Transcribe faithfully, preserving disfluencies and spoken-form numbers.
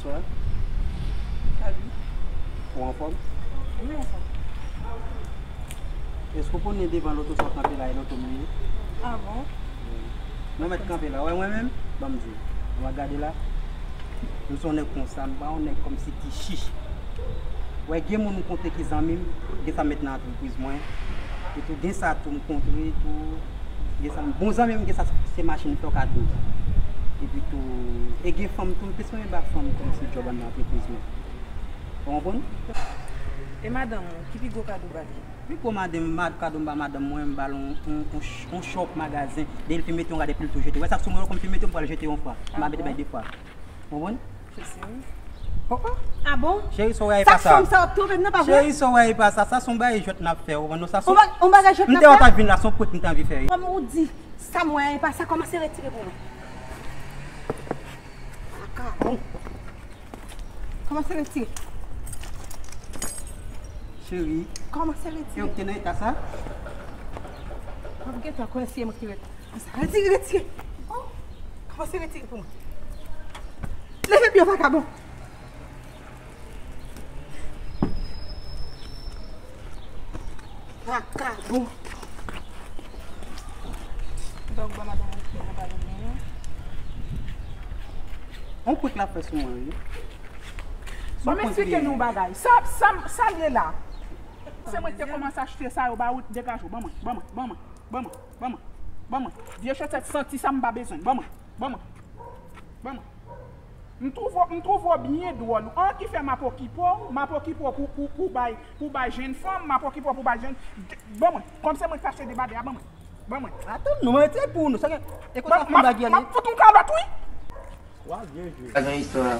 Salut. Ou anfòm? Wi, anfòm. Èske w konnen devan loto sa w kanpe la, e loto m li ye? Ah bon? Wi. Mwen mèt kanpe la. Wè mwen menm? Ban m di w. Ou va gade la. M se yon nèg konsa, m pa yon nèg kòmsi ki chich. Wè, gen moun m kontre ki zanmi m, gen sa m met nan antrepriz mwen. Epi tou, gen sa tou m kontre tou, gen sa m, bon zanmi m, gen sa se machin fè w ka dou. Epi tou, e gen fanm tou, m plis renmen ba fanm kòmsi djòb anndan antrepriz mwen. Ou konprann? E madanm ou, ki pi gwo kado w ba li? Pi gwo madanm, ma-, kado m ba madanm mwen, m ba l yon, yon, yon ch-, yon chòp magazen. Depi l fin mete yon gade, epi l tou jete. Wè sa sou mwen, kòm fin mete, m pral jete yon fwa. M pa mete bay de fwa. Konprann? Cheri. Oh, oh. Ah bon? Cheri, sa w wè a e pa sa. Sa fanm sa w ap twonpe m nan, pa vre? Cheri, sa w wè a e pa sa. Sa se yon bagay jwèt n ap fè, ou konprann? Sa se yon, yon bagay jwèt n ap fè? M te wè w t ap vin la, se yon prank m te anvi fè wi. Kòm ou di sa m wè a e pa sa, kòmanse retire pou mwen. Vakabon. Kòmanse retire. Cheri. Kòmanse retire. E ou ki te nan eta sa? M ap gentan kwè si e mwen ki te ret. Retire, retire. Oh, kòmanse retire pou mwen. Leve pye w, vakabon. Vakabon. Donk, ban madanm ou ki anba yo genyen. On kwik la fè sou mwen, wi. Bon, m eksplike nou yon bagay. Sa, sa, sa l ye la. Se mwen ki te kòmanse achte sa yo ba ou, degaje w. Ban mwen, ban mwen, ban mwen. Ban mwen, ban mwen, ban mwen. Vye chosèt santi sa m pa bezwen. Ban mwen, ban mwen, ban mwen. M twouve, m twouve w byen dwòl. An ki fè m ap okipe w, m ap okipe w pou, pou, pou bay, pou bay jenn fanm, m ap okipe w pou bay jenn, ban mwen. Kòm se mwen k te achte debadè a, ban mwen. Ban mwen. Atann, nou mete pou nou. Sa gen, e konsa fanm bagay ale. M ap fout yon kalòt, wi. Wa byen jwe. Pa gen istwa.